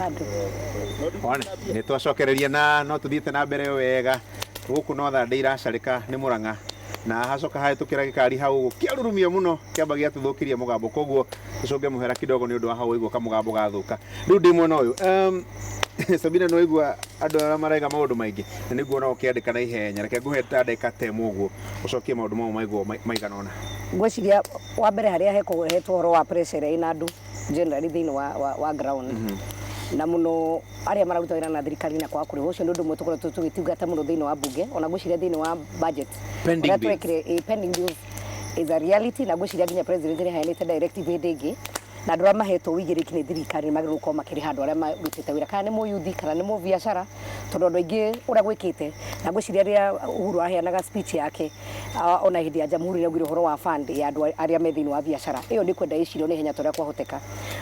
Bado. One, nĩ twacokereria na no tũthiĩte na mbere wega gũkũ no thande iracarĩka nĩ Mũrang'a na hacoka hahĩtũkĩra gĩkari hau ũguo kĩarurumia mũno kĩamba gĩatũthũkĩria mũgambo, koguo tũcũnge mũhera kidogo nĩ ũndũ wa hau waigua kamũgambo gathũka. Rĩu ndĩ mwena ũyũ, Sabina, nĩ waigua andũ arĩa maraiga maũndũ maingĩ na nĩguo no ũkĩandĩka na ihenya. Reke ngũhe ta ndagĩka ta ĩmwe ũguo ũcokie maũndũ mau maiguo maigana ũna. Ngwĩciria wa mbere harĩa hekũhetwo ũhoro wa pressure ĩrĩa ĩna andũ generally thĩinĩ wa ground na mũno arĩa mararuta wĩra na thirikari na kwaga kũrĩhwo, ũcio nĩ ũndũ ũmwe tũkoretwo tũgĩtungata mũno thĩinĩ wa bunge, ona ngwĩciria thĩinĩ wa budget. Pending Ũrĩa bills. twekire, pending bills is a reality, na ngwĩciria nginya president nĩ aheanĩte directive hĩndĩ ĩngĩ na andũ arĩa mahetwo ũigĩrĩki nĩ thirikari nĩ magĩrĩirwo gũkorwo makĩrĩha andũ arĩa marutĩte wĩra, kana nĩ mũyuthi kana nĩ mũbiacara, tondũ andũ aingĩ ũrĩa gwĩkĩte. Na ngwĩciria rĩrĩa Uhuru aheanaga speech yake, ona hĩndĩ ya Jamhuri, nĩ augire ũhoro wa fund ya andũ arĩa me thĩinĩ wa biacara. Ĩyo nĩ kwenda ĩcirio nĩ ihenya ta ũrĩa kwahoteka.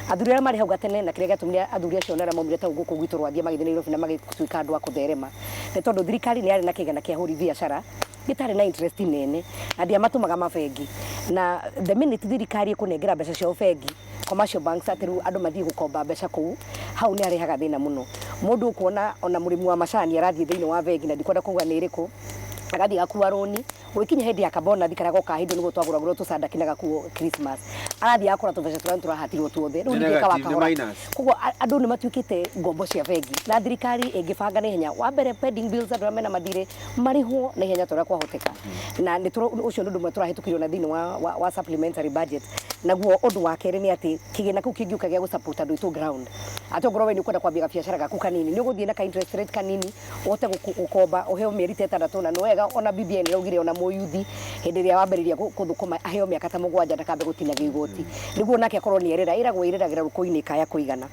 Athuri arĩa marĩ hau gatene na kĩrĩa gĩatũmire athuri acio na arĩa maumire ta gũkũ gwitũ Rwathia magĩthiĩ Nairobi na magĩtuĩka andũ a kũtherema nĩ tondũ thirikari nĩ yarĩ na kĩgana kĩa ahũri biacara gĩtarĩ na interest nene na ndiamatũmaga mabengi. Na the minute thirikari ĩkũnengera mbeca ciao bengi, commercial banks, atĩ rĩu andũ mathiĩ gũkomba mbeca kũu, hau nĩ arehaga thĩna mũno. Mũndũ ũkuona ona mũrĩmi wa macani arathiĩ thĩinĩ wa bengi, na ndikwenda kuga nĩ ĩrĩkũ, agathiĩ agakua rũni gũgĩkinya hĩndĩ ya kabonathi karĩa gokaga hĩndĩ nĩguo twagũragũrwo tũcandaki na gakuo Christmas, arathiĩ agakora tũbeca tũrĩa tũrahatirwo tuothe rĩu Nĩ ningĩ kawa negative, nĩ kahora. minus. Koguo andũ nĩ matuĩkĩte ngombo cia bengi, na thirikari ĩngĩbanga na ihenya, wa mbere pending bills, andũ arĩa mena mathirĩ marĩhwo na ihenya ta ũrĩa kwahoteka, na nĩ ũcio nĩ ũndũ ũmwe tũrahĩtũkirio na thĩinĩ wa supplementary budget. Naguo ũndũ wa kerĩ nĩ atĩ kĩgĩna kĩu kĩngĩũka gĩa gũ-support andũ aitũ ground, atĩ ongorwo we nĩ ũkwenda kwambia gabiacara gaku kanini, nĩ ũgũthiĩ na ka interest rate kanini ũhote gũkomba ũheo mĩeri ta 6. Na nĩ wega ona BBI nĩ ĩraugire ona mũyuthi hĩndĩ ĩrĩa wambĩrĩria gũthũkũma aheo mĩaka ta 7 ndakambe gũtinagio igoti, nĩguo nake akorwo nĩ erĩra ĩragwo ĩrĩragĩra rũkũ-inĩ kaya kũigana.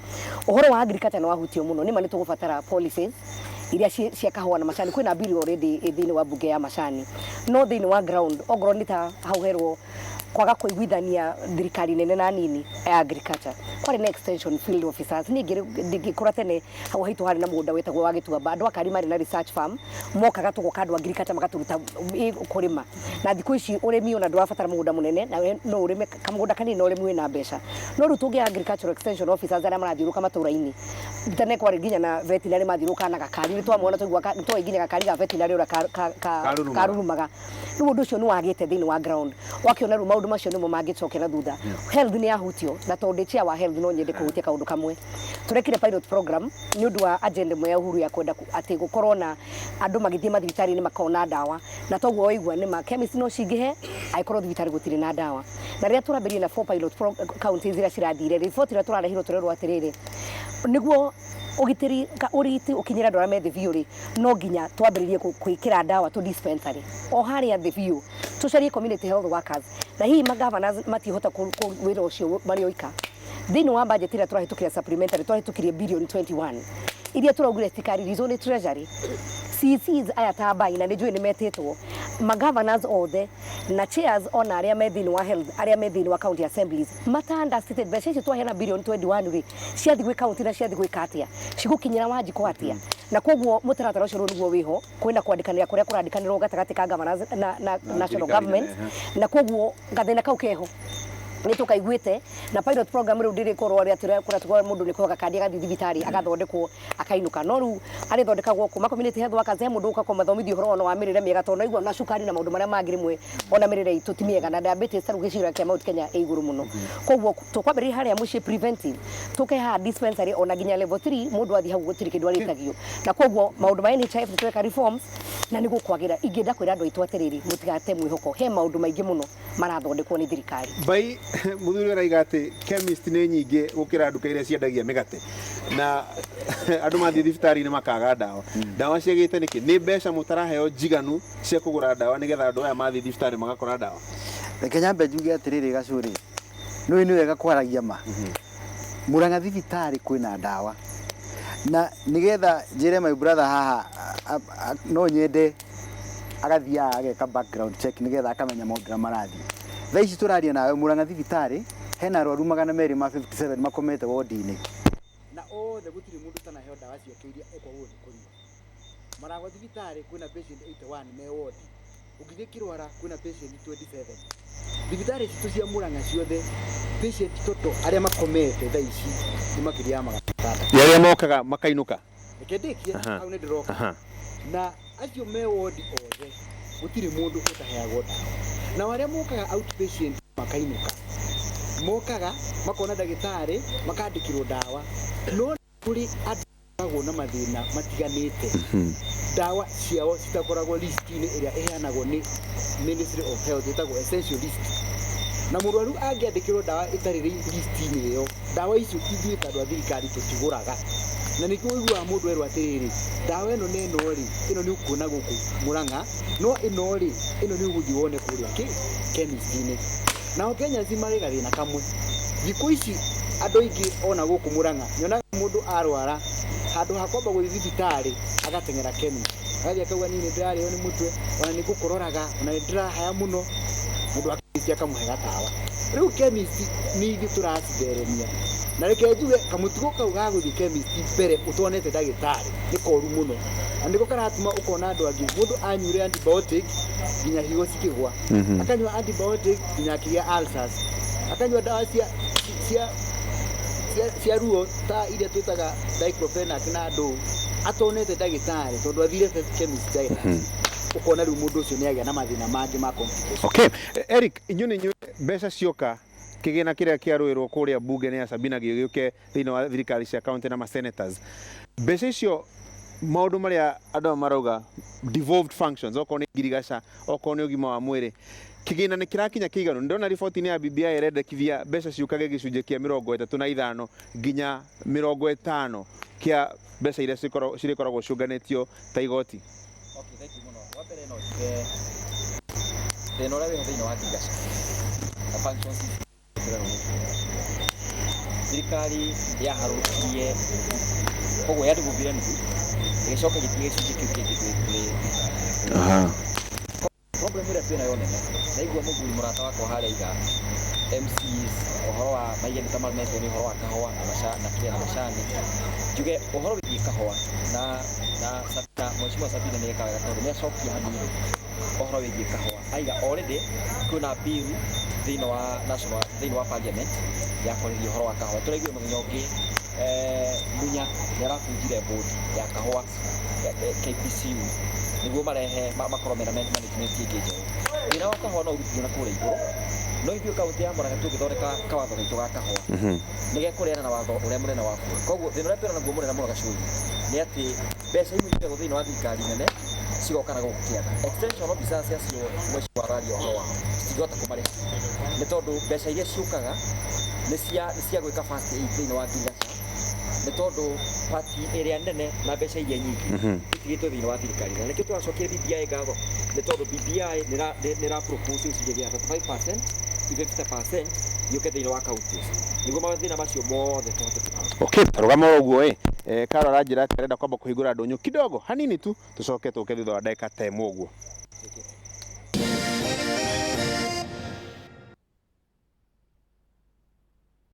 Ũhoro wa agriculture nĩ wahutio mũno. Nĩma nĩ tũgũbatara policies iria cia kahũa na macani. Kwĩna bill already ĩ thĩinĩ wa bunge ya macani, no thĩinĩ wa ground ongorwo nĩ ta hau herwo kwaga kũiguithania thirikari nene na nini ya agriculture, kwarĩ na extension field officers. Niĩ ngĩkũra tene, hau haitũ harĩ na mũgũnda wetagwo wa Gĩtuamba. Andũ a Kari marĩ na research farm, mokaga tũgoka andũ a agriculture magatũruta kũrĩma. Na thikũ ici ũrĩmi ona ndũrabatara mũgũnda mũnene, na we no ũrĩme kamũgũnda kanini na ũrĩmi wĩna mbeca. No rĩu tũngĩaga agricultural extension officers arĩa marathiũrũka matũra-inĩ. Tene kwarĩ nginya na veterinary mathiũrũrũkaga na gakari, nĩ twamona twaigua nĩ nginya gakari ga veterinary ũrĩa Karurumaga. Karurumaga. Rĩu ũndũ ũcio nĩ wagĩte thĩinĩ wa ground, wakĩona rĩu maũndũ macio nĩmo mangĩcokera thutha. Health nĩ yahutio, na tondũ ndĩ chair wa health no nyende kũhutia kaũndũ kamwe. Tũrekire pilot program nĩ ũndũ wa agenda ĩmwe ya Uhuru ya kwenda atĩ gũkorwo na andũ magĩthiĩ mathibitarĩ-inĩ makona ndawa, na toguo waigua nĩ ma chemist no cingĩhe angĩkorwo thibitarĩ gũtirĩ na ndawa. Na rĩrĩa tũrambĩrĩria na four pilot counties iria cirathire, report ĩrĩa tũrarehirwo tũrerwo atĩrĩrĩ, nĩguo ũgitĩri ũrigiti ũkinyĩre andũ arĩa me thĩ biũ rĩ, no nginya twambĩrĩrie gwĩkĩra ndawa tũ dispensary o harĩa thĩ biũ, tũcarie community health workers, na hihi magovernors matihota wĩra ũcio marĩ oika. Thĩinĩ wa budget ĩrĩa tũrahĩtũkĩra supplementary, tũrahĩtũkirie billion 21 iria tũraugire citikareleaswo nĩ treasury. CCs aya ta Mbai, na nĩ njũĩ nĩ metĩtwo magovernors othe na chairs, ona arĩa me thĩinĩ wa health, arĩa me thĩinĩ wa county assemblies, mata understated mbeca icio twaheana billion 21 rĩ, ciathiĩ gwĩ county na ciathiĩ gwĩka atĩa, cigũkinyĩra Wanjikũ atĩa? Na koguo mũtaratara ũcio rĩu nĩguo wĩho, kwĩna kwandĩkanĩra kũrĩa kũrandĩkanĩrwo gatagatĩ ka governors na national thirikari government. nene. Na koguo gathĩna kau keho nĩ tũkaiguĩte. Na pilot program rĩu ndĩrĩkorwo arĩ atĩ kũrĩa mũndũ nĩ kũhoga kandi agathiĩ thibitarĩ agathondekwo akainũka, no rĩu arĩthondekagwo kuma community health workers. He mũndũ ũka kũmathomithia ũhoro ona wa mĩrĩre mĩega, tondũ naigua na cukari na maũndũ marĩa mangĩ, rĩmwe ona mĩrĩre itũ ti mĩega, na diabetes ta rĩu gĩcigo kĩa Mount Kenya ĩ igũrũ mũno. Koguo tũkwambĩrĩria harĩa mũciĩ preventive, tũke haha dispensary ona nginya level 3, mũndũ athiĩ hau gũtirĩ kĩndũ arĩtagio. Na koguo maũndũ ma NHIF nĩ tũreka reforms na nĩ gũkwagĩra. Ingĩenda kwĩra andũ aitũ atĩrĩrĩ, mũtigate mwĩhoko, he maũndũ maingĩ mũno marathondekwo nĩ thirikari. Bai mũthuri araiga atĩ chemist nĩ nyingĩ gũkĩra nduka iria ciendagia mĩgate, na andũ mathiĩ thibitarĩ-inĩ makaga ndawa. Ndawa ciagĩte nĩkĩ? Nĩ mbeca mũtaraheo njiganu cia kũgũra ndawa nĩgetha andũ aya mathiĩ thibitarĩ magakora ndawa? Reke nyambe njuge atĩrĩrĩ, gacũrĩ, nĩũĩ nĩ wega kwaragia ma. Murang'a thibitarĩ kwĩna ndawa, na nĩgetha njĩre my brother haha, no nyende agathiaga ageka background check nĩgetha akamenya maũndũ ũrĩa marathiĩ. Thaa ici tũraria nawe, Murang'a thibitarĩ hena arwaru 257 makomete wodi-inĩ, na othe gũtirĩ mũndũ ũtanaheo ndawa ciake iria ekwagwo nĩ kũnyua. Maragwa thibitarĩ kwĩna patient 81 me wodi. Ũngĩthiĩ Kĩrwara kwĩna patient 27. Thibitarĩ citũ cia Murang'a ciothe, patient total arĩa makomete thaa ici nĩ makĩria ya 600. Nĩ arĩa mokaga makainũka? Reke ndĩkie. Hau nĩ ndĩroka. Na acio me wodi othe gũtirĩ mũndũ ũtaheagwo ndawa. Nao arĩa mokaga outpatient makainũka, mokaga makona ndagĩtarĩ, makandĩkĩrwo ndawa, no kũrĩ andũ makoragwo na mathĩna matiganĩte, ndawa ciao citakoragwo list-inĩ ĩrĩa ĩheanagwo nĩ Ministry of Health, ĩtagwo essential list. Na mũrwaru angĩandĩkĩrwo ndawa ĩtarĩ list-inĩ ĩyo, ndawa icio ithuĩ ta andũ a thirikari tũtigũraga. Na nĩkĩo ũiguaga mũndũ erwo atĩrĩrĩ, ndawa ĩno na ĩno rĩ, ĩno nĩ ũkuona gũkũ Mũrang'a, no ĩno rĩ, ĩno nĩ ũgũthiĩ wone kũrĩa kĩ chemist-inĩ. Nao Kenyans marĩ gathĩna kamwe. Thikũ ici andũ aingĩ ona gũkũ Mũrang'a, nyonaga mũndũ arwara, handũ ha kwamba gũthiĩ thibitarĩ, agateng'era chemist. Agathiĩ akauga, "Niĩ nĩ ndĩrarĩo nĩ mũtwe, ona nĩ ngũkororaga, ona nĩ ndĩrahaya mũno." Mũndũ wa chemist akamũhe gatawa. Rĩu chemist nĩ ithuĩ tũracitheremia. Na reke njuge, kamũtugo kau ga gũthiĩ chemist mbere ũtonete ndagĩtarĩ nĩ koru mũno. Na nĩko karatũma ũkona andũ angĩ, mũndũ anyuire antibiotic nginya higo cikĩgwa. Akanyua antibiotic nginya akĩgĩa ulcers. Akanyua ndawa cia ruo ta iria twĩtaga diclofenac na ndũ, atonete ndagĩtarĩ, tondũ athire chemist direct. Ũkona rĩu mũndũ ũcio nĩ agĩa na mathĩna mangĩ ma complication. Okay, Eric, inyuĩ nĩ inyuĩ mbeca cioka, kĩgĩna kĩrĩa kĩarũĩrwo kũrĩa bunge nĩ ya Sabina gĩgĩũke thĩinĩ wa thirikari cia county na ma senators, mbeca icio, maũndũ marĩa andũ aya marauga devolved functions, okorwo nĩ ngirigaca, okorwo nĩ ũgima wa mwĩrĩ, kĩgĩna nĩ kĩrakinya kĩiganu? Ndĩrona riboti-inĩ ya BBI ĩrendekithia mbeca ciũkage gĩcunjĩ kĩa 35 nginya 50 kĩa mbeca iria cirĩkoragwo ciũnganĩtio ta igoti. Okay, thank you mũno. Wa mbere no njuge thĩna ũrĩa wĩho thĩinĩ wa ngirigaca na functions ici, thirikari yaharũkirie koguo yandĩgũthire nuthu, ĩgĩcoka ĩgĩtigia gĩcunjĩ kĩu kĩngĩ kwĩ thirikari. Problem ĩrĩa twĩnayo nene, ndaigua mũthuri mũrata wakwa harĩa aiga MCs ũhoro wa maigeni ta mametwo nĩ ũhoro wa kahũa na na kĩrĩa na macani. Njuge ũhoro wĩgiĩ kahũa na Sabina, Mheshimiwa Sabina nĩ ekaga wega tondũ nĩ acokia hanini ũhoro wĩgiĩ kahũa. Aiga already kwĩna bill thĩinĩ wa national, thĩinĩ wa parliament ya kwarĩrĩria ũhoro wa kahũa. Tũraiguire mũthenya ũngĩ Munya nĩ arabunjire board ya kahũa KPCU nĩguo marehe makorwo mena management ĩngĩ njerũ. Thĩna wa kahũa no ũrutithio na kũrĩa igũrũ, no ithuĩ kaunti ya Murang'a tũngĩthondeka kawatho gaitũ ga kahũa, nĩ gekũreana na watho ũrĩa mũnene wa bũrũri. Koguo thĩna ũrĩa twĩna naguo mũnene mũno Gacũi nĩ atĩ mbeca imwe iigagwo thĩinĩ wa thirikari nene cigoka na gũkũ kĩanda. Extension officers acio mheshimiwa araria ũhoro wao citingĩhota kũmarĩha nĩ tondũ mbeca iria ciũkaga nĩ cia gwĩka first aid thĩinĩ wa ngirigaca, nĩ tondũ pati ĩrĩa nene na mbeca iria nyingĩ itigĩtwo thĩinĩ wa thirikari. Na nĩkĩo tũracokia BBI ngatho, nĩ tondũ BBI nĩ ĩra propose gĩcunjĩ gĩa 35% to 50% gĩũke thĩinĩ wa counties nĩguo mathĩna macio mothe tũhote kũmarora. Okay, tarũgama oro ũguo ĩ. Karo aranjĩra atĩ arenda kwamba kũhingũra ndũnyũ kidogo hanini tu, tũcoke tũke thutha wa ndagĩka ta 1 ũguo.